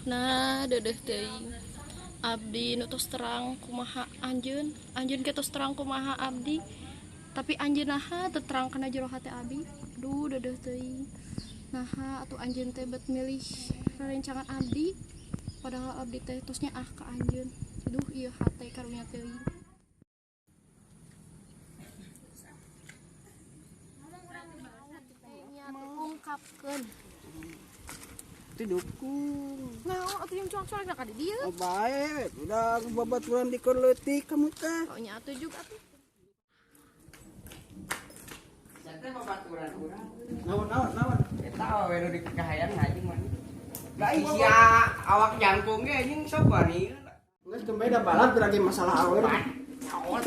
Nah, deudeuh teuing. Abdi nu tos terang kumaha anjeun, anjeun ge tos terang kumaha abdi. Tapi anjeun naha teu terang kana jero hate abdi. Duh, deudeuh teuing. Naha atuh anjeun teh bet milih rerencangan abdi. Padahal abdi teh tos nyaah ka anjeun. Duh, ieu hate karunya teuing. Ungkapkeun. Itu dukung. Nah, atuh yang cuak-cuak ka di dieu. Oh, bae, udah babaturan di leutik kamu teh. Oh nya atuh juga atuh. Jatuh babaturan urang. Naon naon naon. Eta awewe nu dikahayang anjing mah. Da sia awak jangkung ge anjing sok wani. Geus kembali da balad lagi masalah awewe. Naon?